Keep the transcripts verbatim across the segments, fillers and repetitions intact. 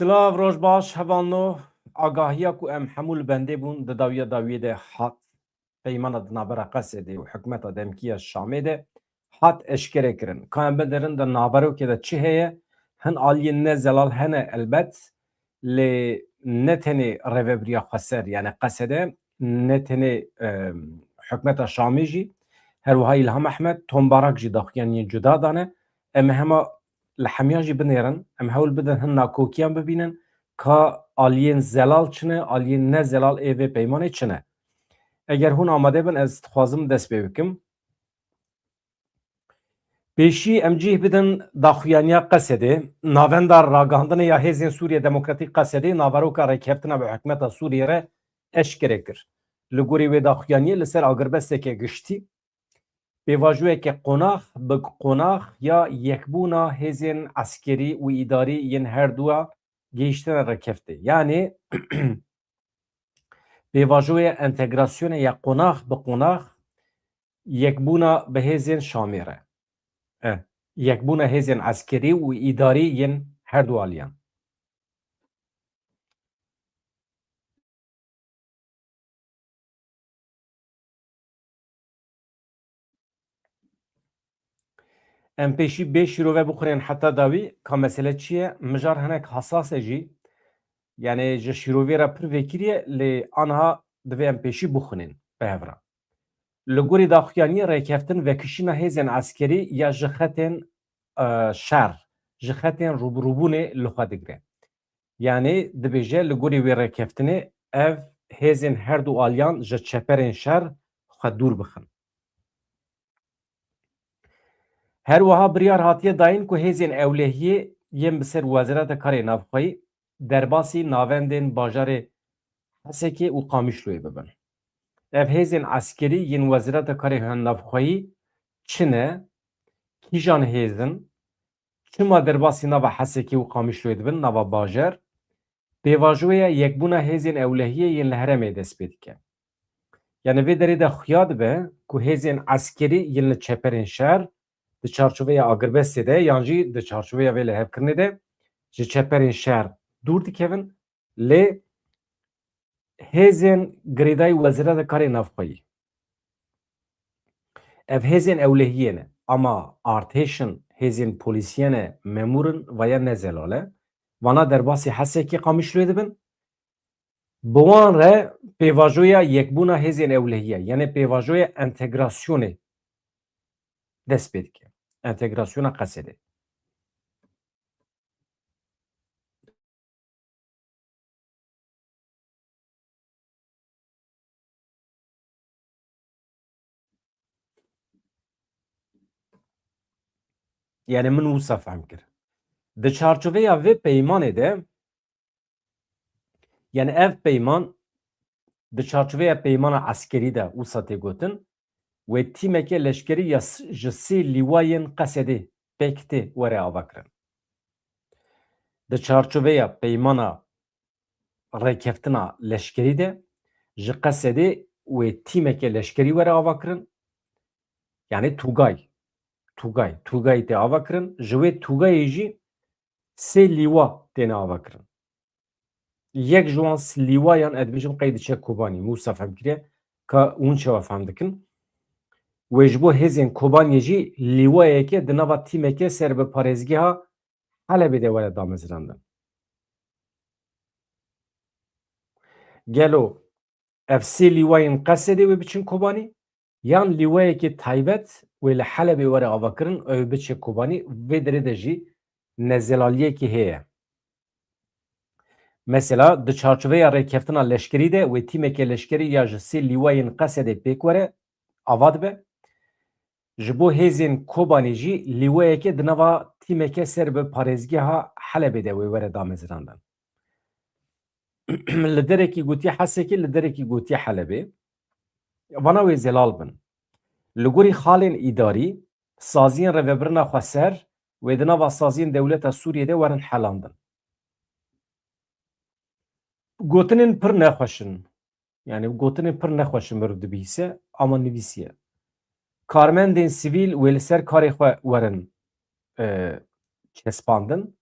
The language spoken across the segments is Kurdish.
Silav, roj baş, hevalno. Agahiya ku em hemû li bendê bûn, di dawiya dawiyê de hat, peymana di navbera Qesedê û hikûmeta demkî ya Şamê de hat eşkere kirin. Ka em bidirin di naverokê de çi heye? Hin aliyên ne zelal hene elbet, lê ne tenê rêvebiriya xweser, yani Qesede, ne tenê, em, hikûmeta Şamê jî, her wiha Îlham Ehmed, Tom Barak jî daxuyaniyên cuda dane. Em ê hema li hemiyan jî binêrin, em hewl bidin hin nakokiyan bibînin, ka aliyên zelal çi ne, aliyên ne zelal ê vê peymanê çi ne. Eger hûn amade bin, ez dixwazim dest pê bikim. Pêşî em cih bidin daxuyaniya Qesedê. Navenda ragihandinê ya Hêzên Sûriye Demokratîk Qesedê naveroka rêkeftina bi hikûmeta Sûriyê re eşkere kir. Li gorî wê daxuyaniyê li ser agirbesteke giştî, pêvajoyeke qonax bi qonax ya yekbûna hêzên eskerî û îdarî yên her dua gihîştine rêkeftê. Yanî pêvajoya entegrasyonê ya qonax bi qonax yekbûna bi hêzên Şamê re. E, yekbûna hêzên eskerî û îdarî yên her du aliyan. Em pêşî bê şîrove bixwînin heta dawî, ka mesele çi ye? Mijar hinek hesas e jî. Yani ji şîrovê re pir vekirî ye, lê aniha divê em pêşî bixwînin bi hev re. Li gorî daxuyaniyê rêkeftin vekişîna hêzên eskerî ya ji xetên, e, şer, ji xetên rûbirûbûnê li xwe digire. Yanî dibêje li gorî wê rêkeftinê ev hêzên her du aliyan ji çeperên şer xwe dûr bixin. Her wiha biryar hatiye dayîn ku hêzên ewlehiyê yên bi ser Wezareta Karê Navxweyî derbasî navendên bajarê Hesekê û Qamişloyê bibin. Ev hêzên eskerî yên Wezareta Karê Navxweyî çi ne, kîjan hêz in, çima derbasî nava Hesekê û Qamişloyê dibin, nava bajar? Pêvajoya yekbûna hêzên ewlehiyê yên li herêmê dest pê dike. Yani vê derê de xuya dibe ku hêzên eskerî yên li çeperên şer di çarçoveya agirbestê de yan jî di çarçoveya vê lihevkirinê de ji çeperên şer dûr dikevin, lê hêzên girêdayî Wezareta Karê Navxweyî, ev hêzên ewlehiyê ne, ama artêş in, hêzên polîsiyê ne, memûr in, vaya ne zelal e. Vana derbasî Hesekê Qamişloyê dibin. Bi wan re pêvajoya yekbûna hêzên ewlehiyê, yani pêvajoya entegrasyonê dest pê dike. Entegrasyona Qesedê. Yani min wisa fehm kir. Di çarçoveya vê peymanê de, yani ev peyman di çarçoveya peymana eskerî de wisa tê gotin, wê tîmeke leşkerî ya s-, ji sê lîwayên Qesedê pêk tê were avakirin. Di çarçoveya peymana rêkeftina leşkerî de ji Qesedê wê tîmeke leşkerî were avakirin. Yani Tugay, Tugay, Tugay tê avakirin. Ji wê Tugayê jî sê lîwa têne avakirin. Yek ji wan s-, lîwayan, ez dibêjim, qey diçe Kobanî, Mûsa fehmkiriye ka hûn çawa fehm dikin. Wê ji bo hêzên Kobaniyê jî lîwayeke di nava tîmeke ser bi parêzgeha Helebê de were damezrandin. Gelo ev sê lîwayên Qesedê wê biçin Kobanî, yan lîwayekî taybet wê li Helebê were avakirin, ew biçe Kobanî, vê derê de jî nezelaliyekî heye. Mesela, di çarçoveya rêkeftina leşkerî de wê tîmeke leşkerî ya ji sê lîwayên Qesedê pêk were, ava dibe. Ji bo hêzên Kobanî jî lîwayeke di nava tîmeke ser bi parêzgeha Helebê de wê were damezrandin. Li derekî gotiye Hesekê, li derekî gotiye Helebê. Vana wê zelal bin. Li gorî xalên îdarî, saziyên rêvebirina xweser wê di nava saziyên dewleta Sûriyê de werin helandin. Gotinên pir nexweş in. Yani gotinên pir nexweş in mirov dibihîse, ama nivîsiye. Karmendên sivîl wê li ser karê xwe werin, e, çespandin.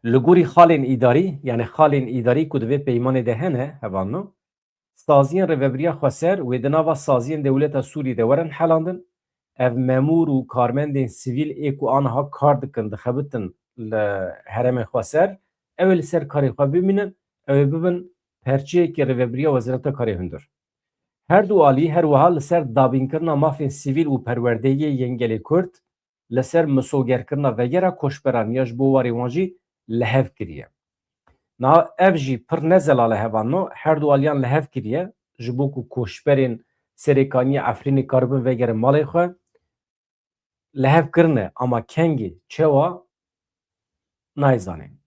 Li gorî xalên îdarî, yanî xalên îdarî ku di vê peymanê de hene, hevalno, saziyên rêvebiriya xweser wê di nava saziyên dewleta Sûriyê de werin helandin. Ev memûr û karmendên sivîl ê ku aniha kar dikin, dixebitin li herêmên xweser, ew ê li ser karê xwe bimînin, ew ê bibin perçeyekî rêvebiriya Wezareta Karê Hundir. Her du alî her wiha li ser dabînkirina mafên sivîl û perwerdeyiyê yên gelê Kurd, li ser misogerkirina vegera koçberan ya ji bo warê wan jî li hev kiriye. Niha ev jî pir ne zelal e hevalno, her du aliyan li hev kiriye, ji bo ku koçberên Serêkaniyê Efrînê karibin vegerin malê xwe, li hev kirine, ama kengê, çewa, nayê zanîn.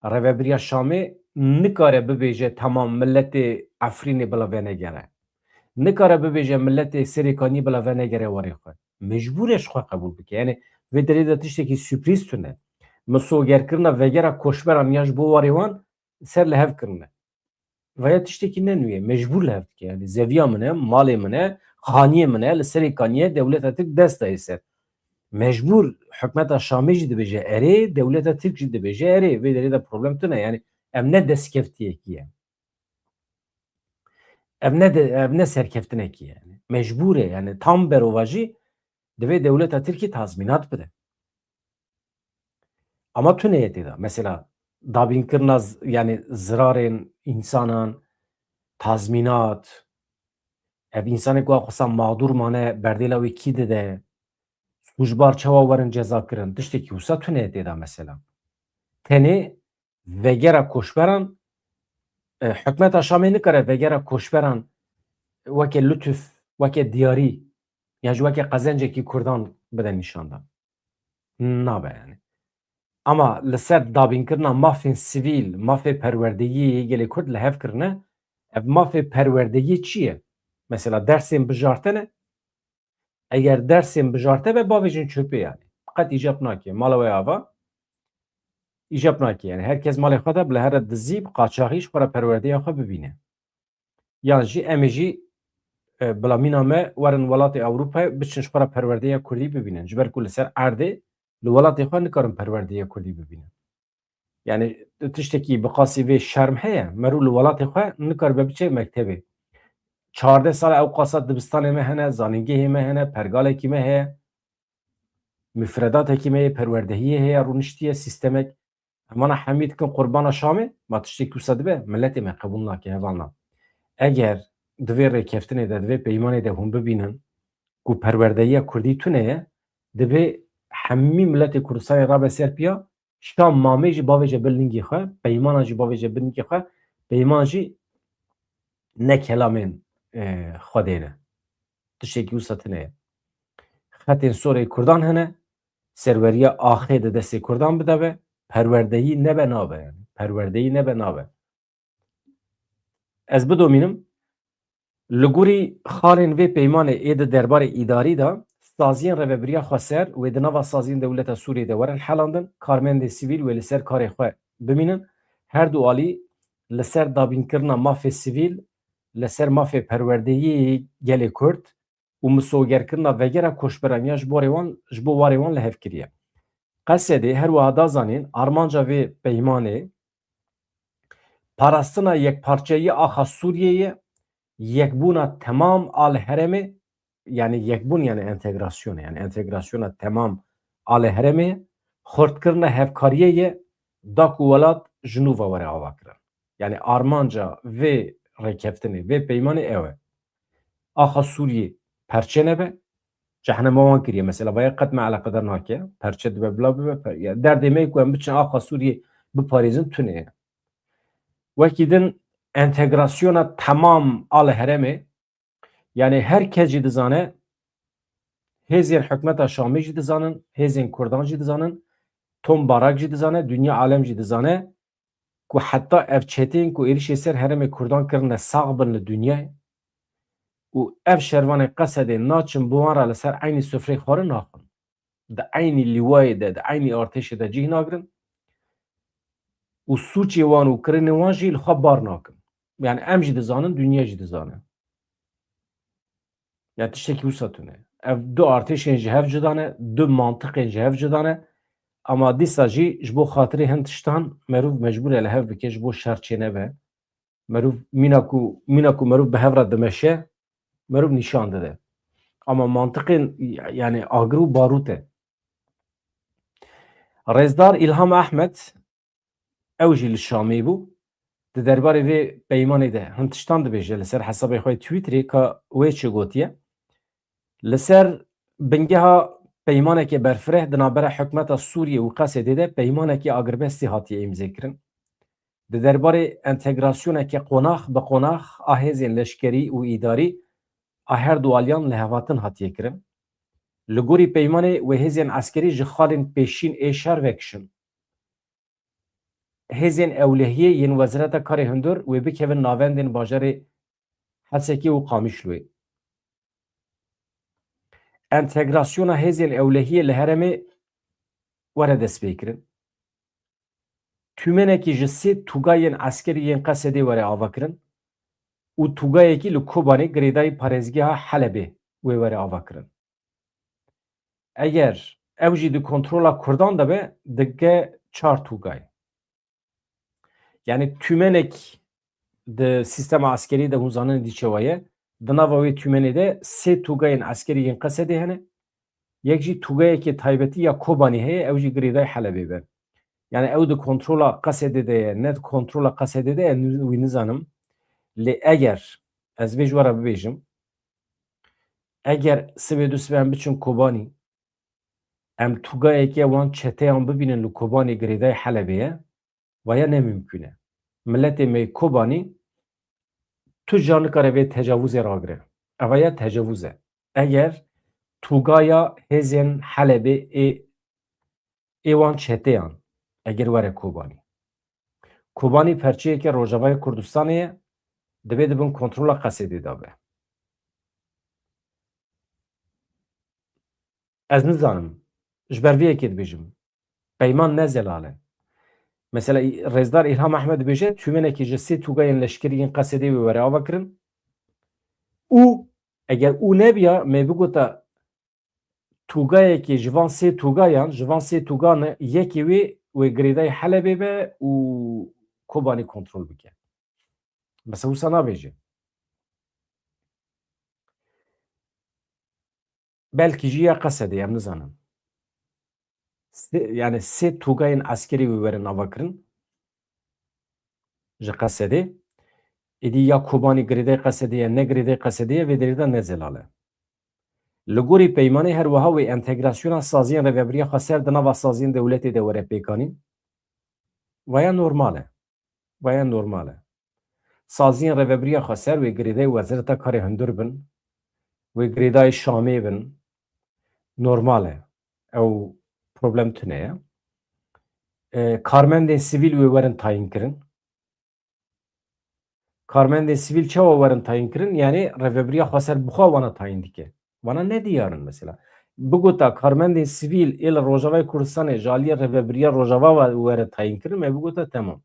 Rêvebiriya Şamê nikare bibêje, temam, miletê Efrînê bila venegere. Nikare bibêje, miletê Serêkaniyê bila venegere warê xwe. Mecbûr e ji xwe qebûl bike. Yanî vê derê de tiştekî sürprîz tune. Misogerkirina vegera koçberan ya ji bo warê wan ser li hev kirine. Vaya tiştekî ne nû ye. Mecbûr li hev dike. Yanî zeviya min e, malê min e, xaniyê min e, li Serêkaniyê dewleta Tirk dest dayê ser. Mecbûr hikûmeta Şamê jî dibêje erê, dewleta Tirk jî dibêje erê. Vê derê de problem tune. Yanî em ne destkeftiyekî ye. Ev ne de, ev ne serkeftinekî ye. Yanî mecbûr e. Yanî tam berovajî divê dewleta Tirkî tazmînat bide. Ama tune ye tê de. Mesela dabînkirina z-, yanî zirarên însanan, tazmînat, ev însanê ku a xwesa mağdûr mane, berdêla wê kî dide, sûcbar çawa werin ceza kirin, tiştekî wisa tune ye tê de mesela. Tenê vegera koçberan, e, hikûmeta Şamê nikare vegera koçberan weke lutuf, weke diyarî, ya jî weke qezencekî Kurdan bide nîşandan. Nabe yanî. Ama li ser dabînkirina mafên sivîl, mafê perwerdeyiyê yê gelê Kurd li hev kirine, ev mafê perwerdeyiyê çi ye? Mesela dersên bijarte ne? Eger dersên bijarte be, bavêjin çöpê yanî. Qet îcab nake. Mala we ava îcab nake. Yanî her kes malê xwe de bi li here dizî, bi qaçaxî ji xwe re perwerdeya xwe bibîne. Yan jî em ê jî, e, bila mîna me werin welatê Ewropayê, biçin ji xwe re perwerdeya Kurdî bibînin. Ji ber ku li ser erdê li welatê xwe nikarin perwerdeya Kurdî bibînin. Yanî tiştekî bi qasî vê şerm heye? Merû li welatê xwe nikaribe biçe mektebê. Çardeh sal e ewqasa dibistanê me hene, zanîngehê me hene, pergalekî me heye, mifredatekî me yê perwerdehiyê heye, rûniştiye, sîstemek. Em vana hemî dikin qurbana Şamê, ma tiştekî wisa dibe, miletê me qebûl nake, hevalna. Eger di vê rêkeftinê de, di vê peymanê de hûn bibînin ku perwerdehiya Kurdî tune ye, divê hemî miletê Kurdistanê rabe ser piya, Şam mamê jî bavêje bin lingê xwe, peymana jî bavêje bin lingê xwe, peyman jî ne kelamên, e, Xwedê ne. Tiştekî wisa tune ye. Xetên sorê Kurdan hene, serweriya axê di destê Kurdan bide be, perwerdehî nebe nabe yanî. Perwerdehî nebe nabe. Ez bidomînim, li gorî xalên vê peymanê ê di derbarê îdarî de, saziyên rêvebiriya xweser wê di nava saziyên dewleta Sûriyê de werin helandin, karmendên sivîl wê li ser karê xwe bimînin, her du alî li ser dabînkirina mafê sivîl, li ser mafê perwerdehiyê yê gelê Kurd û misogerkirina vegera koçberan ya ji borê wan, ji bo warê wan li hev kiriye. Qesedê her wiha da zanîn, armanca vê peymanê parastina yekparçeyî axa Sûriyê ye, yekbûna temam a li herêmê, yanî yekbûn, yanî entegrasyon, yanî entegrasyona temam a li herêmê ye, xurtkirina hevkariyê ye, da ku welat ji nû ve were avakirin. Yanî armanca vê rêkeftinê, vê peymanê ew e. Axa Sûriyê perçe nebe, cehnema wan kiriye. Mesela vaya qet me eleqedar nake. Perçe dibe bila bibe. Per-, ya derdê me ku em biçin axa Sûriyê biparêzin tune ye. Wekî din entegrasyona temam a li herêmê, yanî her kes jî dizane, hêzên hikûmeta Şamê jî dizanin, hêzên Kurdan jî dizanin, Tom Barak jî dizane, dinya alem jî dizane, ku heta ev çetên ku êrişê ser herêmê Kurdan kirine sax bin li dinyayê û ev şervanê Qesedê naçin bi wan re li ser eynî sufreyê xwarin naxwin. Di eynî lîwayê de, di eynî artêşê de cih nagirin û sûcê wan û kirinê wan jî li xwe bar nakin. Yanî em jî dizanin, dinya jî dizane. Ya tiştekî wisa tune. Ev du artêşên ji hev cuda ne, du mantiqên ji hev cuda ne. Ama dîsa jî ji bo xatirê hin tiştan merûv mecbûr e li hev bike, ji bo şer çênebe. Merûv mîna ku, mîna ku merûv bi hev re dimeşe, merûv nîşan dide. Ama mantiqên, yani agir û barût e. Rêzdar Îlham Ehmed, ew jî li Şamê bû. Di derbarê vê peymanê de hin tiştan dibêje li ser hesabê xwe yê Twitterê ka wê çi gotiye. Li ser bingeha peymaneke berfireh di navbera hikûmeta Sûriyê û Qesedê de peymanekî agirbestî hatiye îmzêkirin. Di derbarê entegrasyoneke qonax bi qonax a hêzên leşkerî û îdarî a her du aliyan lihevhatin hatiye kirin. Li gorî peymanê wê hêzên eskerî ji xalên pêşîn ê şer vekişin. Hêzên ewlehiyê yên Wezareta Karê Hundir wê bikevin navendên bajarê Hesekê û Qamişloyê. Entegrasyona hêzên ewlehiyê li herêmê were destpêkirin. Tûmenekî ji sê tûgayên eskerî yên Qesedê were avakirin û tûgayekî li Kobanê girêdayî parêzgeha Helebê wê were avakirin. Eger ew jî di kontrola Kurdan de be, dike çar tûgay. Yani tûmenek di sîstema eskerî de hûn zanin dî çawa ye. Di nava wê tûmenê de sê tûgayên eskerî yên Qesedê hene. Yek jî tûgayekê taybetî ya Kobanî heye, ew jî girêdayî Helebê be. Yani ew di kontrola Qesedê de ye, ne di kontrola Qesedê de ye, wî nizanim. Lê eger ez vê ji we re bibêjim, eger sibê du sibê em biçin Kobanî, em tûgayeke wan çeteyan bibînin li Kobanê girêdayî Helebê ye, vaya ne mimkûn e. Miletê me yê Kobanî tu car nikare vê tecavûzê ragire. Eva ya tecavûz e. Eger tûgaya hêzên Helebê ê, ê wan çeteyan, eger were Kobanî. Kobanî perçeyeke Rojavayê Kurdistanê ye, divê di bin kontrola Qesedê de be. Ez nizanim, ji ber vê yekê dibêjim. Peyman ne zelal e. Mesela, Rêzdar Îlham Ehmed dibêje, tûmenekî ji sê tûgayên leşkerî yên Qesedê wê were avakirin. Û eger û nebiya, me bigota tûgayekê ji van sê tûgayan, ji van sê tûgan e, yekê wê, wê girêdayî Helebê be û Kobanî kontrol bike. Mesela wisa nabêje. Belkî jî ya Qesedê, em nizanin. Sê, yani sê tûgayên eskerî wê werin avakirin ji Qesedê. Êdî ya Kobanî girêdayî Qesedê ye, ne girêdayî Qesedê ye, vê derê de ne zelal e. Li gorî peymanê her wiha wê entegrasyona saziyên rêvebiriya xweser di nava saziyên dewletê de were pêkanîn. Vaya normal e. Vaya normal e. Saziyên rêvebiriya xweser wê girêdayî Wezareta Karê Hundir bin, wê girêdayî Şamê bin. Normal e. Ew problem tune ye. E, karmendên sivîl wê werin tayînkirin. Karmendên sivîl çawa werin tayînkirin? Yani rêvebiriya xweser bi xwe wana tayîn dike. Wana ne diyar in mesela. Bigota karmendên sivîl ê li Rojavayê Kurdistanê ji aliyê rêvebiriya Rojava ve were tayînkirin, me bigota temam.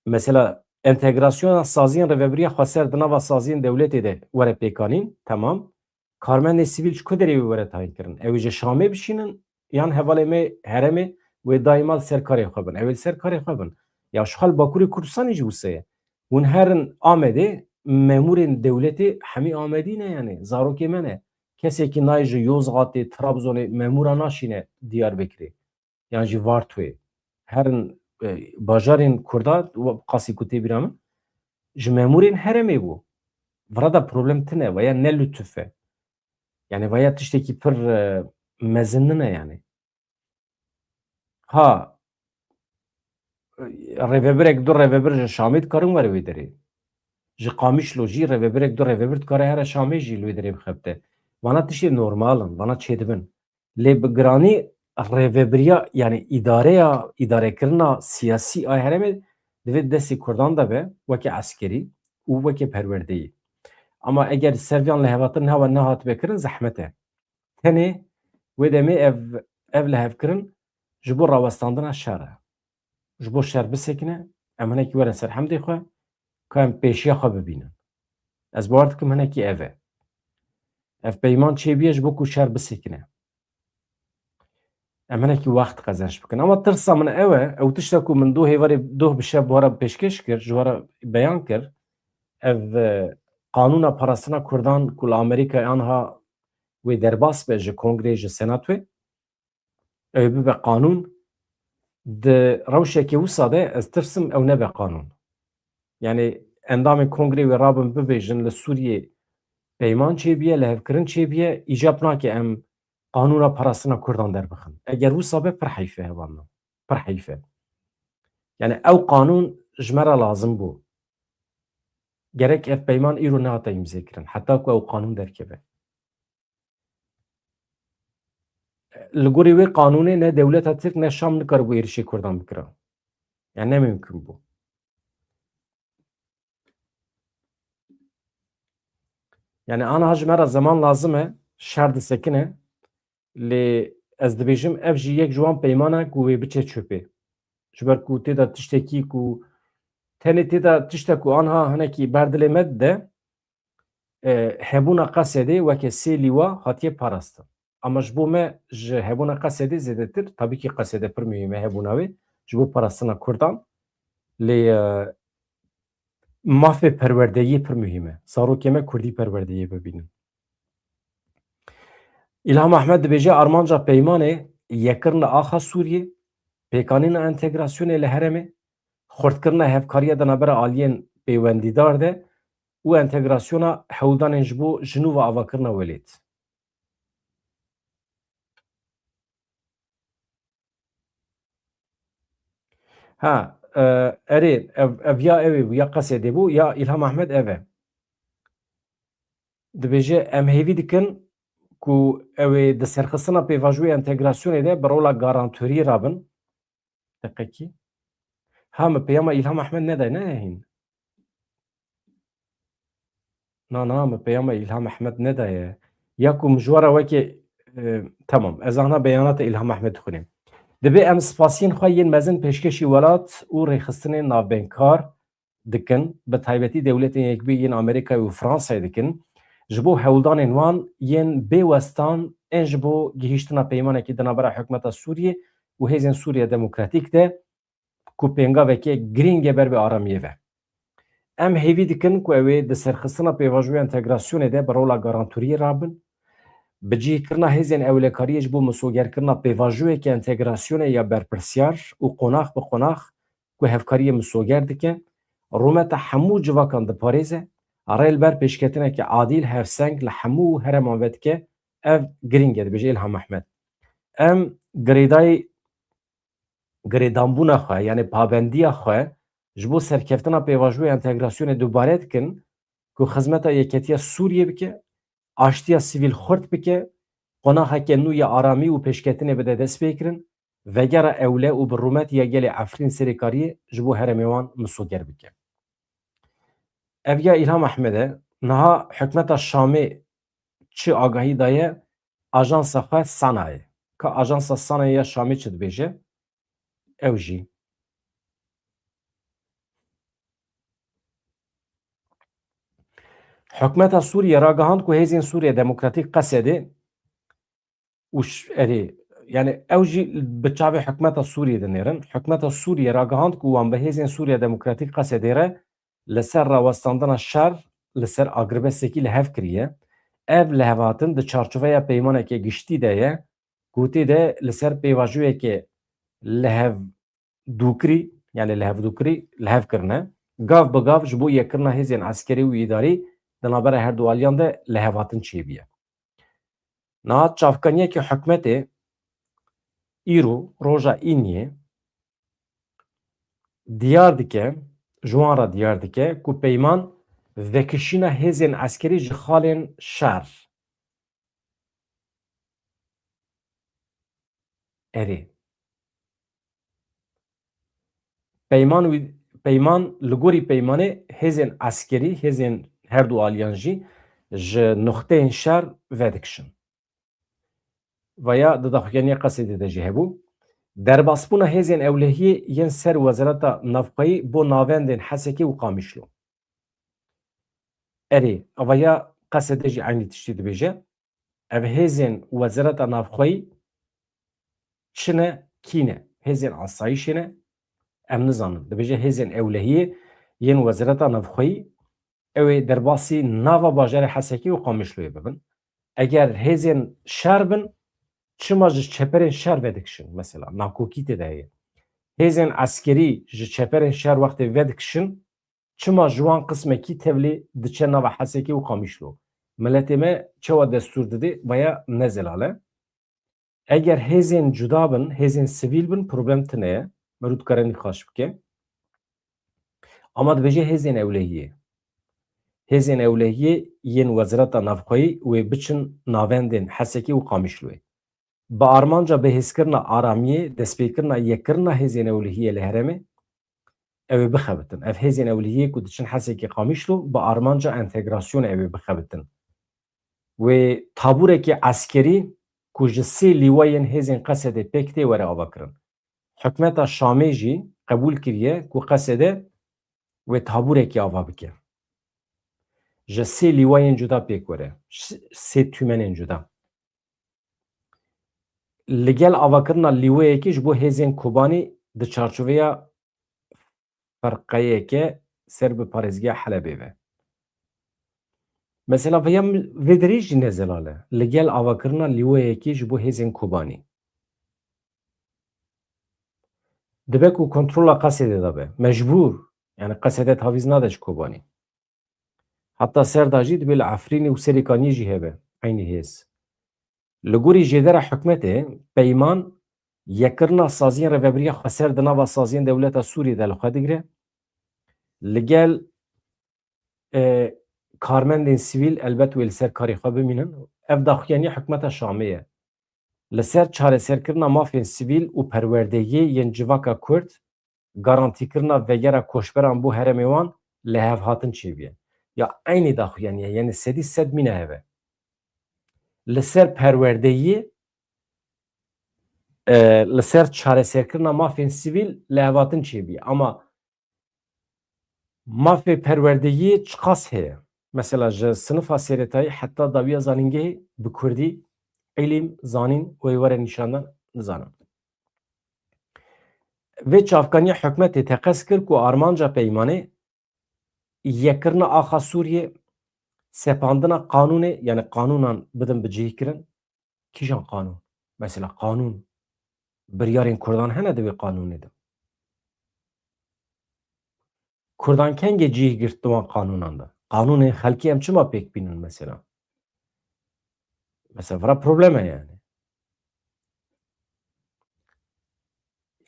Mesela entegrasyona saziyên rêvebiriya xweser di nava saziyên dewletê de were pêkanîn, temam. Karmendên sivîl ji ku derê wê were tayînkirin? Ew ê ji Şamê bişînin yan hevalê me herêmê wê daîma li ser karê xwe bin? Ew ê li ser karê xwe bin. Ya ji xwe li Bakurê Kurdistanê jî wisa ye. Hûn herin Amedê, memûrên dewletê hemî Amedî ne, yani zarokê me ne. Kesekî nayê ji Yozgatê, Trabzonê memûra naşîne Diyarbekirê yan jî Vartoyê. Herin, e, bajarên Kurda, we-, qasî ku tê bîra min, ji memûrên herêmê bû. Vira da problem tine, veya ne lutuf e. Yani veya tiştekî pir, e, mezin nine yani. Ha, rêvebirek, du rêvebir ji Şamê dikarin were wê derê. Ji Qamişlo jî rêvebirek, du rêvebir dikare here Şamê jî li wê derê bixebite. Vana tiştê normal in, vana çêdibin. Lê bi giranî rêvebiriya, yani îdareya, îdarekirina siyasî a herêmê divê destê Kurdan de be, weke eskerî û weke perwerdeyî. Ama eger ser viyan lihevhatin hewa nehatibe kirin, zehmet e. Tenê wê demê ev, ev lihevkirin ji bo rawestandina şer e. Ji bo şer bisekine, em hinekî werin ser hemdê xwe, ka em pêşiya xwe bibînin. Ez bawer dikim hinekî ev e. Ev peyman çêbûye ji bo ku şer bisekine. Em hinekî wext qezenc bikin. Ama tirsa min ew e, ew tişta ku min doh êvarê, doh bi şev bi we re pêşkêş kir, ji we re beyan kir, ev, e, qanûna parastina Kurdan ku li Amerîkayê anha wê derbas be ji Kongreyê, ji Senatoyê, ew bibe qanûn, di rewşeke wisa de ez tirsim ew nebe qanûn. Yani endamên Kongreyê wê rabin bibêjin li Sûriyê peyman çêbûye, lihevkirin çêbûye, îcab nake em qanûna parastina Kurdan derbixin. Eger wisa be pir heyf e hevalno. Pir heyf e. Yani ew qanûn ji me re lazim bû. Gerek ev peyman îro nehate îmzêkirin. Heta ku ew qanûn derkeve. Li gorî wê qanûnê ne dewleta Tirk ne Şam nikaribû êrişê Kurdan bikira. Yani ne mimkun bû. Yani aniha ji me re zeman lazim e, şer disekine. Lê ez dibêjim ev jî yek ji wan peyman e ku wê biçe çöpê. Ji ber ku tê de tiştekî ku tenê tê de tiştek ku aniha hinekî ber dilê me dide, e, hebûna Qesedê weke sê lîwa hatiye parastin. Ama ji bo me ji hebûna Qesedê zêdetir, tabî kî Qesede pir muhîm e hebûna wê ji bo parastina Kurdan. Lê, e, mafê perwerdeyiyê pir muhîm e. Zarokê me Kurdî perwerdeyê bibînin. Îlham Ehmed dibêje, armanca peymanê yekirina axa Sûriyê, pêkanîna entegrasyonê li herêmê, xurtkirina hevkariya di navbera aliyên pêwendîdar de û entegrasyona hewldanên ji bo ji nû ve avakirina welêt. Ha, e, erê, ev, ev ya ew ê bû, ya Qesedê bû, ya Îlham Ehmed ev e. Dibêje, em hêvî dikin ku ew ê di serxistina pêvajoyê entegrasyonê de bi rola garantoriyê rabin. Deqekî. Ha, min peyama Îlham Ehmed nedaye, ne hîn? Na, na, min peyama Îlham Ehmed nedaye. Ya ku min ji we re wekî, e, tamam, ez ana beyanata Îlham Ehmed dixwînim. Dibê em spasiyên xwe yên mezin pêşkêşî welat û rêxistinên navbeynkar dikin, bi taybetî Dewletên Yekbûyî yên Amerîkayê û Fransayê dikin, ji bo hewldanên wan yên bê westan ên ji bo gihîştina peymanekî di navbera hikûmeta Sûriyê û Hêzên Sûriya Demokratîk de, ku pêngaveke girîng e ber bi aramiyê ve. Em hêvî dikin ku ew ê di serxistina pêvajoya entegrasyonê de bi rola garantoriyê rabin, bi cihkirina hêzên ewlekariyê ji bo misogerkirina pêvajoyeke entegrasyonê ya berpirsyar û qonax bi qonax ku hevkariyê misoger dike, rûmeta hemû civakan diparêze, rê li ber pêşketineke adîl hevseng li hemû herêman vedike, ev girîng e, dibêje Îlham Ehmed. Em girêdayî girêdanbûna xwe, yanî pabendiya xwe ji bo serkeftina pêvajoya entegrasyonê dubare dikin ku xizmeta yeketiya Sûriyê bike, aştiya sivîl xurt bike, qonaxeke nû ya aramî û pêşketinê bide destpêkirin, vegera ewle û bi rûmetiya gelê Efrîn serêkariyê ji bo herêmê wan misoger bike. Ev ya Îlham Ehmed e, niha hikûmeta Şamê çi agahî daye, ajansa xwe Sanayê. Ka ajansa Sanayê ya Şamê çi dibêje? Ew jî. Hikûmeta Sûriyê ragihand ku Hêzên Sûriya Demokratîk Qesedê û ş-, erê, yani ew jî bi çavê hikûmeta Sûriyê dinêrin. Hikûmeta Sûriyê ragihand ku wan bi Hêzên Sûriya Demokratîk Qesedê re li ser rawestandina şer li ser agirbestekî li hev kiriye. Ev lihevhatin di çarçoveya peymaneke giştî de ye, ku tê de li ser pêvajoyeke lihevdûkirî, yani lihevdûkirî, li hev kirine. Gav bi gav ji bo yekkirina hêzên eskerî û îdarî di navbera her du aliyan de lihevhatin çêbûye. Niha çavkaniyeke hikûmetê îro, roja îniyê, diyar dike, ji wan re diyar dike ku peyman vekişîna hêzên eskerî ji xalên şer. Erê. Peyman wî, peyman, li gorî peymanê hêzên eskerî, hêzên her du aliyan jî ji nuxteyên şer vedikişin. Vaya di daxuyaniya Qesedê de jî hebû. Derbasbûna hêzên ewlehiyê yên ser Wezareta Navxweyî bo navendên Hesekê û Qamişlo. Erê, vaya Qesedê jî eynî tiştî dibêje. Ev hêzên Wezareta Navxweyî çi ne, kî ne? Hêzên asayîşê ne? Em nizanin. Dibêje hêzên ewlehiyê yên Wezareta Navxweyî ew ê derbasî nava bajarê Hesekê û Qamişloyê bibin. Eger hêzên şer bin, çima ji çeperên şer vedikişin? Mesela nakokî tê de heye. Hêzên eskerî ji çeperên şer wextê vedikişin, çima ji wan qismekî tevlî diçe nava Hesekê û Qamişlo? Miletê me çawa destûr didê, vaya ne zelal e. Eger hêzên cuda bin, hêzên sivîl bin, problem tune ye. Merû dikare nîqaş bike. Ama dibêje hêzên ewlehiyê. Hêzên ewlehiyê yên Wezareta Navxweyî wê biçin navendên Hesekê û Qamişloyê. Bi armanca bihêzkirina aramiyê, destpêkirina yekkirina hêzên ewlehiyê li herêmê, ew ê bixebitin. Ev hêzên ewlehiyê ku diçin Hesekê Qamişlo, bi armanca entegrasyonê ew ê bixebitin. Wê tabûrekî eskerî ku ji sê lîwayên hêzên Qesedê pêk tê were avakirin. Hikûmeta Şamê jî qebûl kiriye ku Qesede wê tabûrekî ava bike. Ji sê lîwayên cuda pêk were. Ş-, sê tûmenên cuda. Li gel avakirina lîweyekî ji bo hêzên Kobanî di çarçoveya ferqeyeke ser bi parêzgeha Helebê ve. Mesela vêya min, vê derê jî ne zelal e. Li gel avakirina lîweyekî ji bo hêzên Kobanî. Dibe ku kontrola Qesedê de be. Mecbûr. Yani Qesede tavîz nade ji Kobanî. Heta ser de jî dibê li Efrînê û Serêkaniyê jî hebe. Eynî hêz. Li gorî jêdera hikûmetê, peyman, yekkirina saziyên rêvebiriya xweser di nava saziyên dewleta Sûriyê de li xwe digire. Li gel, e, karmendên sivîl elbet wê li ser karê xwe bimînin. Ev daxuyaniya hikûmeta Şamê ye. Li ser çareserkirina mafên sivîl û perwerdeyê yên civaka Kurd, garantîkirina vegera koçberan bo herêmê wan lihevhatin çêbûye. Ya eynî daxuyaniye, yani sedî sed mîne hebe. Li ser perwerdeyê, e, li ser çareserkirina mafên sivîl lihevhatin çêbûye. Ama mafê perwerdeyê çiqas heye? Mesela ji sinifa serêtayî heta dawiya zanîngehê bi kurdî, îlim, zanîn û ê were nîşandan nizanim. Vê çavkaniya hikûmetê teqez kir ku armanca peymanê yekkirina axa Sûriyê, sepandina qanûnê, yani qanûnan bidin bicihkirin. Kîjan qanûn? Mesela qanûn, biryarên kurdan hene di wê qanûnê de? Kurdan kengê cih girt di wan qanûnan de? Qanûnên xelkê em çima pêk bînin mesela? Mesela vira problem e yani.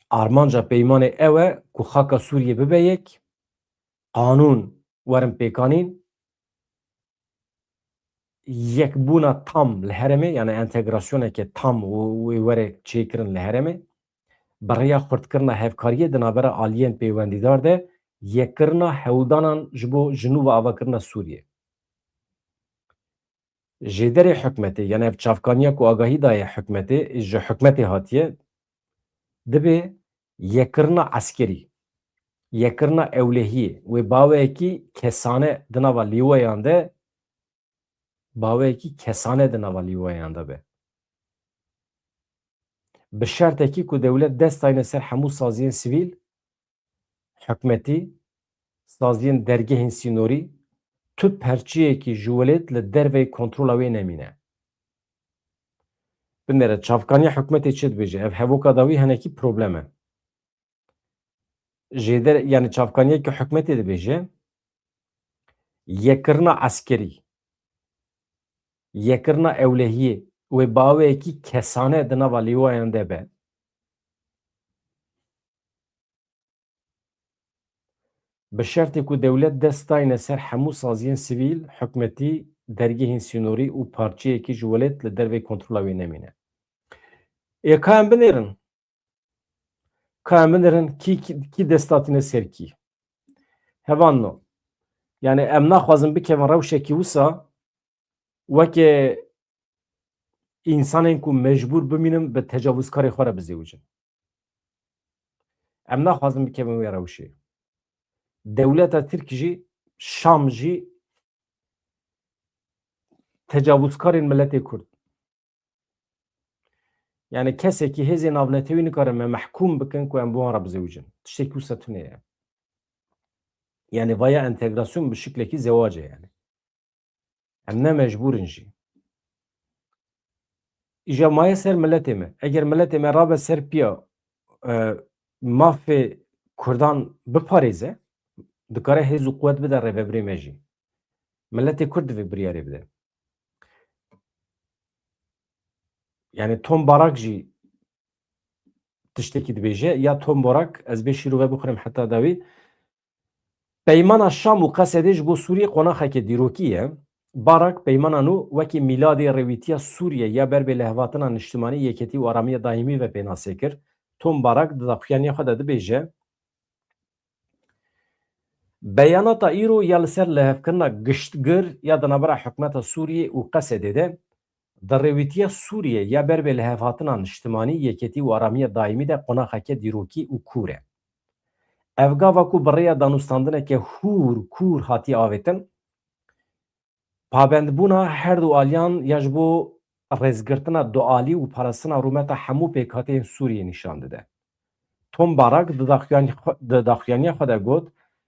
Armanca peymanê ew e ku xaka Sûriyê bibe yek, qanûn werin pêkanîn, yekbûna tam li herêmê, yani entegrasyoneke tam û, û were çêkirin li herêmê, bi rêya xurtkirina hevkariyê di navbera aliyên pêwendîdar de, yekkirina hewldanan ji bo ji nû ve avakirina Sûriyê. Jêderê hikûmetê, yani ev çavkaniya ku agahî daye hikûmetê, ji hikûmetê hatiye, dibe yekkirina eskerî, yekkirina ewlehiyê wê baweyekî kesane di nava lîweyan de, baweyekî kesane di nava lîweyan de be. Bi şertekî ku dewlet dest dayne ser hemû saziyên sivîl, hikûmetî, saziyên dergehên sînorî, tu perçiyekî ji welêt li derveyî kontrola wê nemîne. Binêre çavkaniya hikûmetê çi dibêje? Ev hevoka dawî hinekî problem e. Jêder, yani çavkaniyeke hikûmetê dibêje, yekkirina eskerî, yekkirina ewlehiyê wê baweyekî kesane di nava lîwayan de be. Bi şertê ku dewlet dest dayne ser hemû saziyên sivîl, hikûmetî, dergehên sînorî û parçeyekî ji welêt li dervê kontrola wê nemîne. Ê ka em binêrin? Ka em binêrin kî, kî, kî dest datîne ser kî? Hevalno. Yani em naxwazin bikevin rewşekî wisa weke însanên ku mecbûr bimînin bi tecavuzkarê xwe re bizêwijin. Em naxwazin bikevin wê rewşê. Dewleta Tirk jî, Şam jî tecavuzkarên miletê Kurd. Yani kesekî hêzên navnetewî nikarin me mehkûm bikin ku em bi wan re bizewicin. Tiştekî wisa tune ye. Yani vaya entegrasyon bi şiklekî zewac e yani. Em ne mecbûr in jî. Îja maye ser miletê me. Eger miletê me rabe ser piya, e, mafê Kurdan biparêze, dikare hêz û quwet bide rêvebirê me jî. Miletê Kurd divê biryarê bide. Yani Tom Barak jî tiştekî dibêje, ya Tom Barak, ez bê şîrove bixwînim heta dawî. Peymana Şam û Qesedê ji bo Sûriyê qonaxeke dîrokî ye. Barak peymana nû wekî mîladê rêwîtiya Sûriyê ya ber bê lihevhatina niştimanî, yeketî û aramiya daîmî ve pênasê kir. Tom Barak di daxuyaniya xwe de dibêje, beyanata îro ya li ser lihevkirina giştgir ya di navbera hikûmeta Sûriyê û Qesedê de di rêwîtiya Sûriyê ya ber bê lihevhatina niştimanî, yeketî û aramiya daîmî de qonaxeke dîrokî û kûr e. Ev gava ku bi rêya danûstandineke hûr, kûr hatiye avêtin, pabendbûna her du aliyan ya ji bo rêzgirtina dualî û parastina rûmeta hemû pêkhateyên Sûriyê nîşan dide. Tom Barak di daxuyan-, di daxuyaniya xwe de got,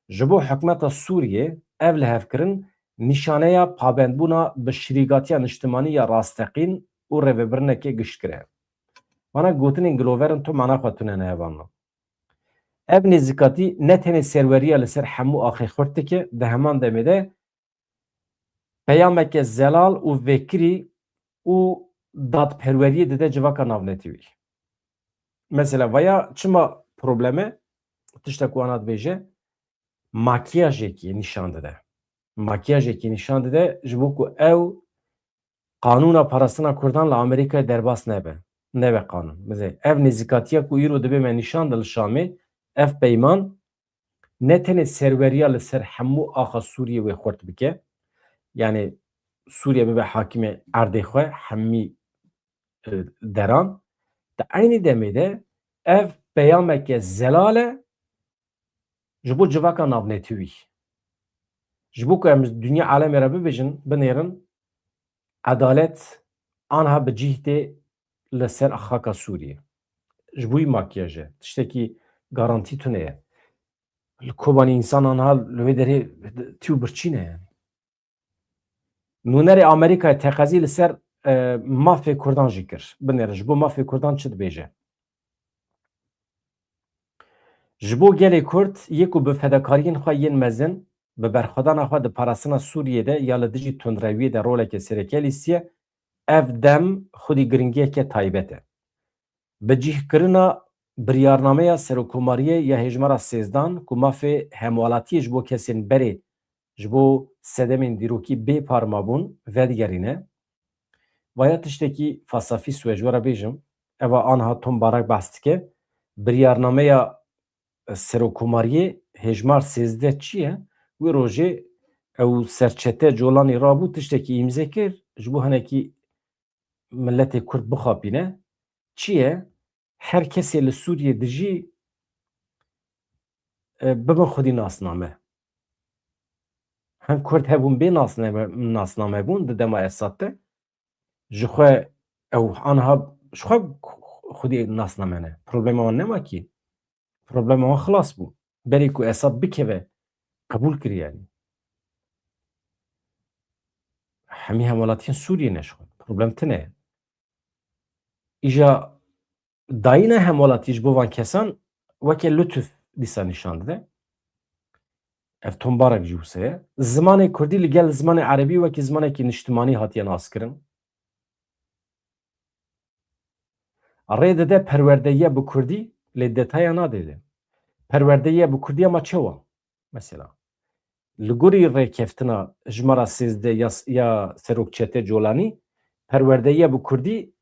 ji bo hikûmeta Sûriyê ev lihevkirin nîşaneya pabendbûna bi şirîgatiya niştimanî ya rasteqîn û rêvebirineke giştgir e. Vana gotinên gilover in, tu mana xwe tune nehevanna. Ev nêzîkatî ne tenê serweriya li ser hemû axê xurt dike, di heman demê de peyameke zelal û vekirî û dadperweriyê dide civaka navnetewî. Mesela vaya çima problem e? Tişta ku ana dibêje, makiyajekî nîşan dide. Makiyajekî nîşan dide ji bo ku ew qanûna parastina Kurdan li Amerîkayê derbas nebe. Nebe qanûn. Bizê ev nêzîkatiya ku îro dibe me nîşan de li Şamê, ev peyman ne tenê serweriya li ser hemû axa Sûriyê wê xurt bike, yani Sûriye bibe hakimê erdê xwe, hemî, e, deran, di eynî demê de ev peyameke zelal e ji bo civaka navnetewî. Ji bo ku em dinya alemê re bibêjin, binêrin, edalet anha bi cih tê li ser xaka Sûriyê. Ji bo wî makiyaj e. Tiştekî garantî tune ye. Li Kobanî însan anha li wê derê tî û birçî ne yani. Nûnerê Amerîkayê teqezî li ser, e, mafê Kurdan jî kir. Binêrin, ji bo mafê Kurdan çi dibêje? Ji bo gelê Kurd yê ku bi fedakariyên xwe yên mezin, bi berxwedana xwe di parastina Sûriyê de ya li dijî tundrewiyê de roleke sereke lîstiye, ev dem xwedî giringiyeke taybet e. Bicihkirina biryarnameya Serokkomariyê ya hejmara sêzdan ku mafê hemwelatiyê ji bo kesên berê ji bo sedemên dîrokî bê par mabûn vedigerîne. Vaya tiştekî fasafî swê ji we re bêjim. Eva anha Tom Barak behs dike. Biryarnameya Serokkomariyê hejmar sêzdeh çi ye? Wê rojê ew serçete Colanî rabû tiştekî îmze kir ji bo hinekî miletê Kurd bixapîne. Çi ye? Her kesê li Sûriyê dijî, e, bibin xwedî nasname. Hin Kurd hebûn bê nasname, nasname bûn di dema Esad de. Ji xwe ew anha ji xwe xwedî nasname ne. Problema wan nema kî. Problema wan xilas bû. Berî ku Esad bikeve, qebûl kiriye yanî. Hemî hemwelatiyên Sûriyê ne ji xwe. Problem tune ye. Îja dayîna hemwelatî ji bo van kesan weke lutuf dîsa nîşan dide. Ev Tom Barak jî wisa ye. Zimanê kurdî li gel zimanê erebî wekî zimanekî niştimanî hatiye naskirin. Rê dide perwerdeyiya bi kurdî, lê detaya nadê de. Perwerdeyiya bi kurdî ama çawa? Mesela, li gorî rêkeftina jimara sêzdeh ya, ya Serok Çete Colanî, perwerdeyiya bi kurdî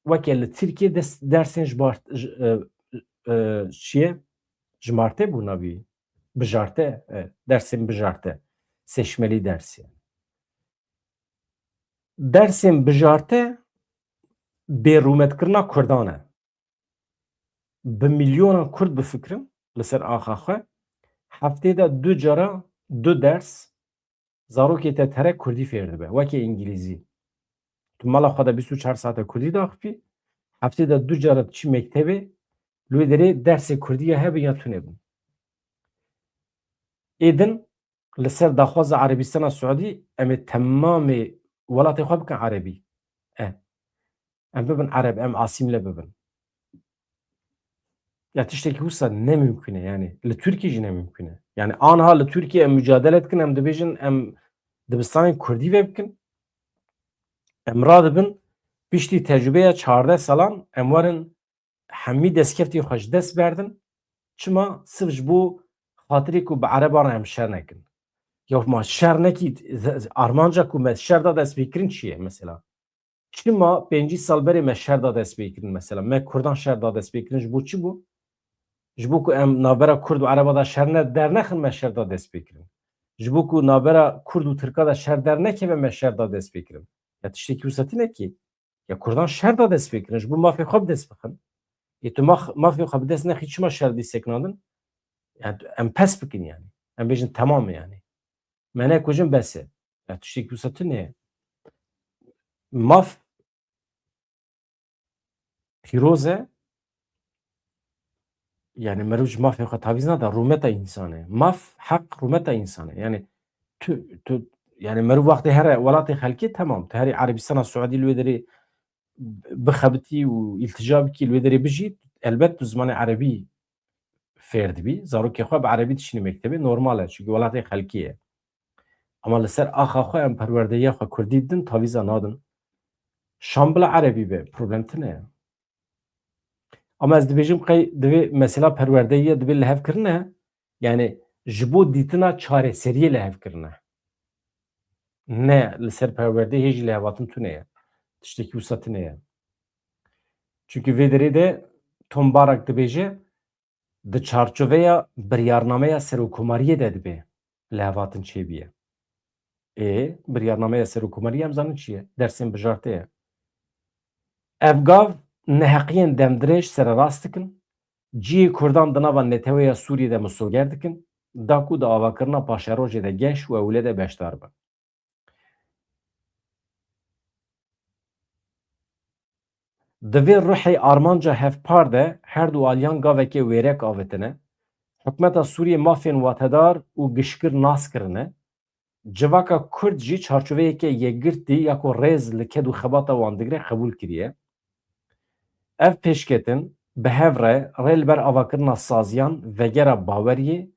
weke li Tirkiyê des-, dersên ji bar-, ji, e, e, çi ye? Jimarte bû navî. Bijarte, e, dersên bijarte. Seçmeli dersê. Dersên bijarte bêrûmetkirina Kurdan e. Bi milyonan Kurd bifikirin li ser axa xwe, heftê de du cara du ders zarokê te terek Kurdî fêr dibe, weke Îngilîzî. Tu mala xwe de bîst û çar saete Kurdî daxipî, Heftê de du cara diçî mektebê, li wê derê dersê kurdî ya hebe ya tune bû. Ê din li ser daxwaza Erebistana Siûdî em ê temamê welatê xwe bikin erebî. E, em bibin ereb, em asîmle bibin. Ya tiştekî wisa ne mimkun e, yani li Tirkiyê jî ne mimkun e. Yani anha li Tirkiyê em mücadele dikin, em dibêjin em dibistanên kurdî ve bikin. Em radibin piştî tecrübeya çardeh salan em werin hemî destkeftê xwe ji dest berdin. Çima? Sirf ji bo xatirê ku bi ereban re em şer nekin. Ya ma şer nekî, armanca ku me şer da destpêkirin çi ye mesela? Çima pêncî sal berê me şer da destpêkirin mesela? Me kurdan şer da destpêkirin ji bo çi bû? Ji bo ku em navbera kurd û ereba da şer ne, dernexin me şer da destpêkirin. Ji bo ku navbera kurd û tirka da şer dernekeve me şer da destpêkirin. Ya tiştekî wisa tune kî. Ya kurdan şer da destpêkirin. Ji bo mafê xwe bi dest bixin. Ê tu maf-, mafê xwe bi dest nexî çima şer dîsek nadin? Yani em pes bikin yani. Em bêjin temam e yani. Me nekujin bes e. Ya tiştekî wisa tune ye. Maf pîroz e. Yani meriv ji mafê xwe tavîz nada, rûmeta însan e. Maf, heq rûmeta însan e. Yani tu, tu, yani meriv wextê here welatê xelkê, temam. Tu herî Erebistana Siûdî li wê derê bixebitî û îltica bikî, li wê derê bijî, elbet tu zimanê erebî fêr dibî. Zarokê xwe bi erebî dişînî mektebê, normal e. Çunkî welatê xelkê ye. Ama li ser axa xwe em perwerdehiya xwe kurdî didin, tavîza nadin. Şam bila erebî be, problem tune ye. Ama ez dibêjim qey divê mesela perwerdehiya divê lihevkirine, yani ji bo dîtina çareseriyê lihevkirine. Ne li ser perwerdehê jî lihevatin tune ye. Tiştekî wisa tune ye. Çunkî vê derê de Tom Barak dibêje, di çarçoveya biryarnameya serokkomariyê de dibe lihevatin çêbiye. Ê, biryarnameya serokkomariyê em zanin çi ye? Dersên bijartê ye. Ev gav neheqiyên demdirêj sererast dikin, cihê kurdan di nava neteweya Sûriyê de misoger dikin, da ku di avakirina paşerojê de geş û ewle de beşdar bin. Di vê ruhê armanca hevpar de her du aliyan gavekê wêrek avêtine. Hikûmeta Sûriyê mafên watedar û gişkir nas kirine. Civaka Kurd jî çarçoveyeke yekgirtî ya ku rêz li ked û xebata wan digire qebûl kiriye. Ev pêşketin bi hev re rê li ber avakirina saziyan vegera baweriyê,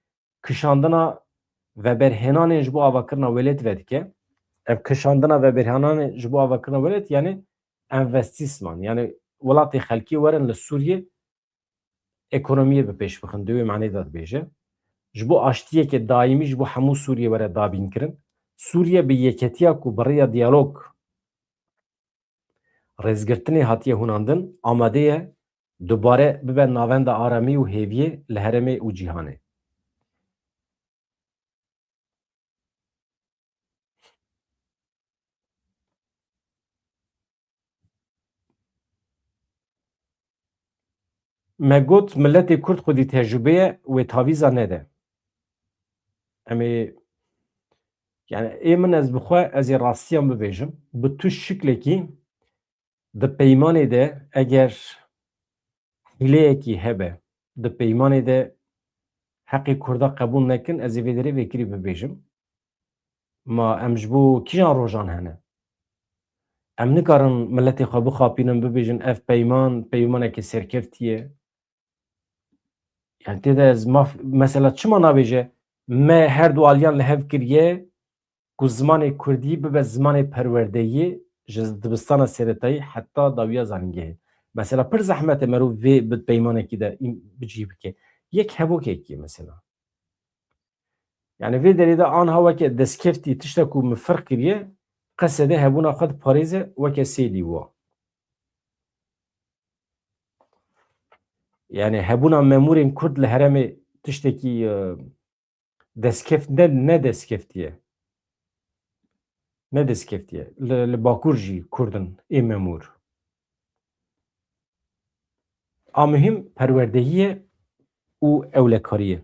kişandina veberhênanên ji bo avakirina welêt vedike. Ev kişandina veberhênanên ji bo avakirina welêt, yani envestîsman, yani welatê xelkê werin li Sûriyê ekonomiyê bi pêş bixin, di wê manê de dibêje. Ji bo aştiyeke daîmî ji bo hemû Sûriyê were dabînkirin. Sûriye bi yeketiya ku bi rêya diyalog rêzgirtinê hatiye hûnandin, amade ye dubare bibe navenda aramî û hêviyê li herêmê û cîhanê. Me got, miletê Kurd xwedî tecrûbe ye, wê tavîza nede. Em ê, yani ê min, ez bi xwe, ez ê rastiyan bibêjim, bi tu şiklekî di peymanê de eger hîleyekî hebe, di peymanê de heqê Kurda qebûl nekin, ez ê vê derê vêkirî bibêjim. Ma em ji bo kîjan rojan hene? Em nikarin miletê xwe bixapînin, bibêjin ev peyman, peymaneke serkeftî ye. Yani tê de ez maf, mesela çima nabêje me her du aliyan li hev kiriye ku zimanê kurdî bibe zimanê perwerdeyê ji dibistana seretayî heta dawiya zanîngehê. Mesela pir zehmet e merov vê bi peymanekî de îm-, bicî bike. Yek hevokekî mesela. Yani vê derê de anha weke destkeftî tişta ku min ferq kiriye, qesede hebûna xwe diparêze weke sêlî wa. Yani hebûna memûrên Kurd li herêmê tiştekî, e, destkeft-, ne, ne destkeftiye. Ne destkeftiye. Li, li Bakur jî Kurd in ê memûr. A muhîm perwerdehiye û ewlekarî ye.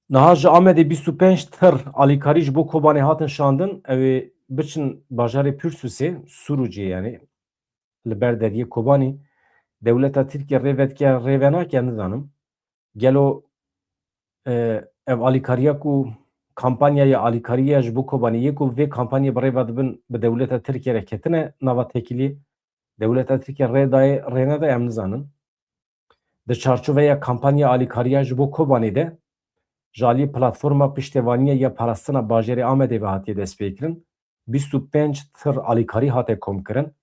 Niha ji Amedê bîst û pênc tir alîkarî ji bo Kobanê hatin şandin. Ew ê biçin bajarê Pirsûsê, Sûrûcê, yani li ber deriyê Kobanî, dewleta Tirkiye rê vedike, rê venake, nizanim. Gelo, e, ev alîkariya ku, kampanyaya alîkariya ji bo Kobanî yê ku vê kampanyê bi rê ve dibin, bi dewleta Tirkiye re ketine nava têkiliyê, dewleta Tirkiye rê dayê, rê neda, em nizanin. Di çarçoveya kampanya alîkariya ji bo Kobanê de, ji aliyê platforma piştevaniya ya parastina bajarê Amedê ve hatiye destpêkirin. Bîst û pênc tir alîkarî hate komkirin.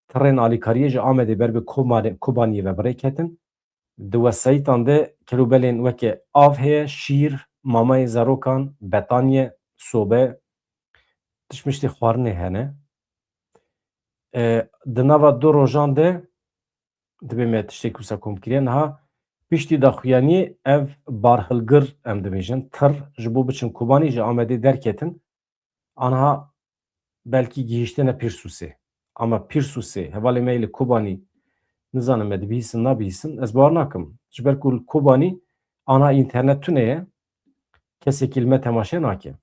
Tirên alîkariyê ji Amedê ber bi Kobanê-, Kobaniyê ve bi rê ketin. Di wesayîtan de kelûbelên weke av heye, şîr, mamayê zarokan, betaniye, sobe, tiştmiştê xwarinê hene. E, di nava du rojan de dibê me tiştekî wisa kom kiriye. Niha piştî daxuyaniyê ev barhilgir, em dibêjin, tir ji bo biçin Kobanî ji Amedê derketin. Aniha belkî gihîştine Pîrsûsê. Ama Pîrsûsê, hevalê me yê li Kobanî, nizanim me dibihîsin, nabihîsin. Ez bawer nakim. Ji ber ku li Kobanî ana înternet tune ye, kesekî li me temaşe nake.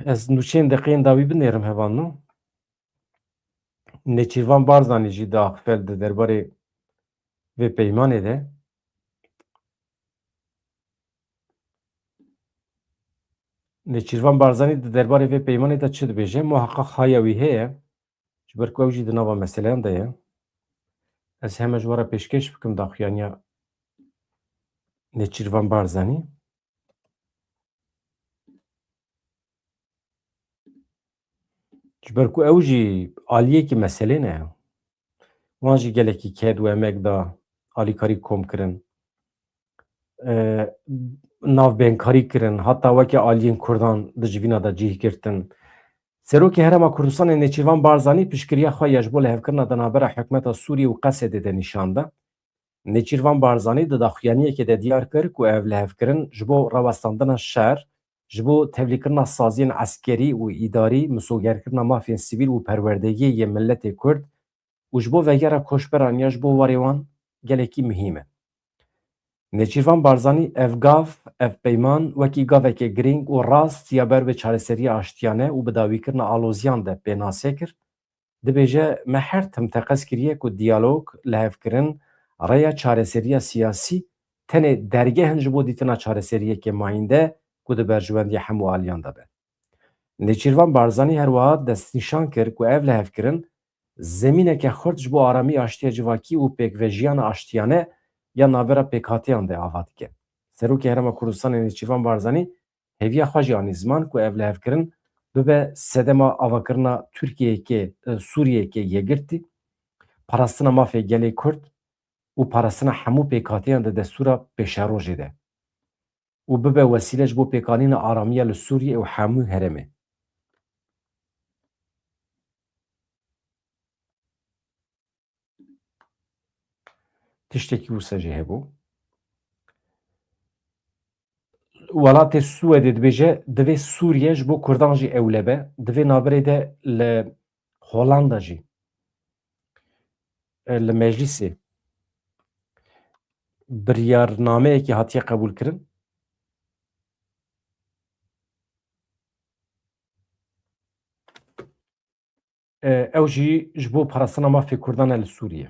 Ez nûçeyên deqeyên dawî binêrim hevalno. Nêçîrvan Barzanî jî diaxife di derbarê vê peymanê de. Nêçîrvan Barzanî di derbarê vê peymanê de çi dibêje? Muheqeq haya wî heye. Ji ber ku ew jî di nava meseleyan de ye. Ez heme ji we re pêşkêş bikim daxuyaniya Nêçîrvan Barzanî. Ji ber ku ew jî aliyekî meselê ne. Wan jî gelekî ked û emek da, alîkarî kom kirin. E, navbênkarî kirin, heta weke aliyên Kurdan di civîna de cih girtin. Serokê Herêma Kurdistanê Nêçîrvan Barzanî piştgiriya xwe ya ji bo lihevkirina di navbera hikûmeta Sûriyê û Qesedê de nîşan da. Nêçîrvan Barzanî di daxuyaniyekê de diyar kir ku ev lihevkirin ji bo rawestandina şer, ji bo tevlîkirina saziyên eskerî û îdarî, misogerkirina mafên sivîl û perwerdeyiyê yê miletê Kurd û ji bo vegera koçberan ya ji bo warê wan gelekî muhîm e. Nêçîrvan Barzanî ev gav, ev peyman wekî gaveke girîng û rast ya ber bi çareseriya aştiyane û bi dawîkirina aloziyan de pênase kir. Dibêje, me her tim teqez kiriye ku diyalog, lihevkirin, rêya çareseriya siyasî tenê dergeh in ji bo dîtina çareseriyeke mayînde ku di berjewendiya hemû aliyan de be. Nêçîrvan Barzanî her wiha destnîşan kir ku ev lihevkirin zemîneke xurt ji bo aramî, aştiya civakî û pêkvejiyana aştiyane ya navbera pêkhatiyan de ava dike. Serokê Herêma Kurdistanê Nêçîrvan Barzanî hêviya xwe jî anî ziman ku ev lihevkirin bibe sedema avakirina Tirkiyeyeke, e, Sûriyeyeke yekgirtî, parastina mafê gelê Kurd û parastina hemû pêkhatiyan di destûra pêşerojê de û bibe wesîle ji bo pêkanîna aramiya li Sûriyê û hemû herêmê. Tiştekî wisa jî hebû. Welatê Swêdê dibêje, divê Sûriye ji bo Kurdan jî ewle be. Di vê navberê de li Holanda jî, e, li meclîsê biryarnameyekê hatiye qebûlkirin. E, ew jî ji bo parastina mafê Kurdan e li Sûriyê.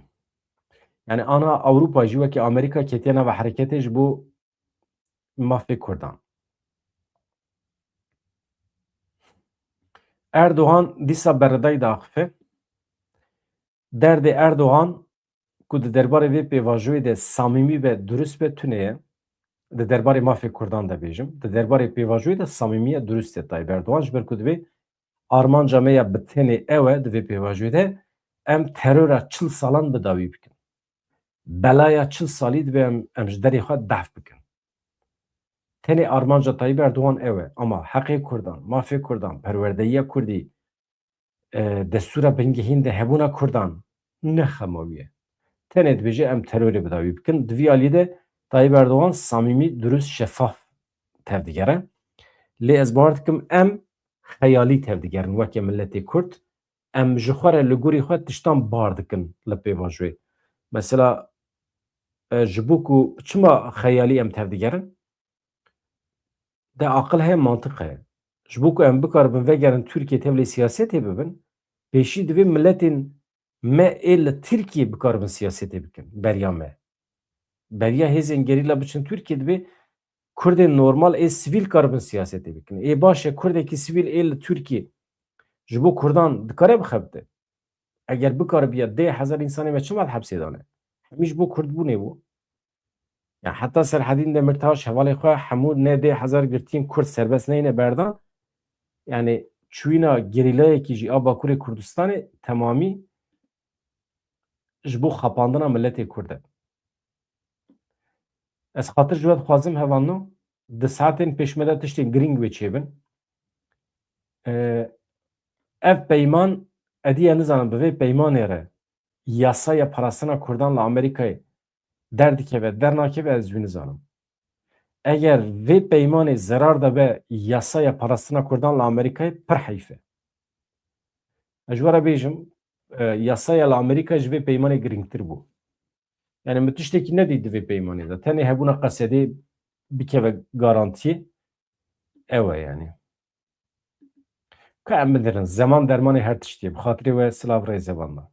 Yani ana Ewropa jî wekî Amerîka ketiye nava hereketê ji bo mafê Kurdan. Erdogan dîsa beredayî diaxife. Derdê Erdogan ku di derbarê vê pêvajoyê de samîmî be, durust be, tune ye. Di derbarê mafê Kurdan de bêjim. Di derbarê pêvajoyê de samîmiye, durust e Tayyip Erdogan, ji ber ku dibê armanca me ya bi tenê ew e di vê pêvajoyê de, em terora çil salan bi dawî bikin. Belaya çil salî dibe em, em ji derê xwe def bikin. Tenê armanca Tayyip Erdogan ew e, ama heqê Kurdan, mafê Kurdan, perwerdeyiya Kurdî, e, destûra bingehîn de hebûna Kurdan ne xema wî ye. Tenê dibêje em terorê bi dawî bikin. Di vî alî de Tayyip Erdogan samîmî, durust, şefaf tevdigere. Lê ez bawer dikim em xeyalî tevdigerin weke miletê Kurd. Em ji xwe re li gorî xwe tiştan bar dikin li pêvajoyê. Mesela, e, ji bo ku çima xeyalî em tevdigerin? De aqil heye, mantiq heye. Ji bo ku em bikaribin vegerin Tirkiye tevlê siyasetê bibin, pêşî divê miletên me ê li Tirkiye bikaribin siyasetê bikin. Beriya me. Beriya hêzên gerîla biçin Tirkiye divê Kurdên normal ê sivîl karibin siyasetê bikin. Ê baş e, Kurdekî sivîl ê li Tirkiye ji bo Kurdan dikare bixebite? Eger bikaribiya deh hezar insanê me çima di hepsê de ne? Hemî ji bo Kurdbûnê bû. Ya heta Serhedîn Demirtaş, hevalê xwe, hemû ne deh hezar girtiyên Kurd serbest neyne berdan. Yani çûyîna gerîlayekî jî a Bakurê Kurdistanê temamî ji bo xapandina miletê Kurd e. Ez xatir ji we dixwazim, hevalno, di saetên pêş me de tiştên girîng wê çêbin. Ee, ev peyman, edî ez nizanim bi vê peymanê re yasaya parastina Kurdan li Amerîkayê derdikeve, dernakeve, ez wî nizanim. Eger vê peymanê zerar de be yasaya parastina Kurdan li Amerîkayê, pir heyf e. Ez ji we re bêjim, e, yasaya li Amerîka ji vê peymanê girîngtir bû. Yani min tiştekî nedît di vê peymanê de. Tenê hebûna qesedê bikeve garantiyê. Ew e yani. Ka em bidirin. Zeman dermanê her tiştî ye. Bi xatirê we silav rêze banda.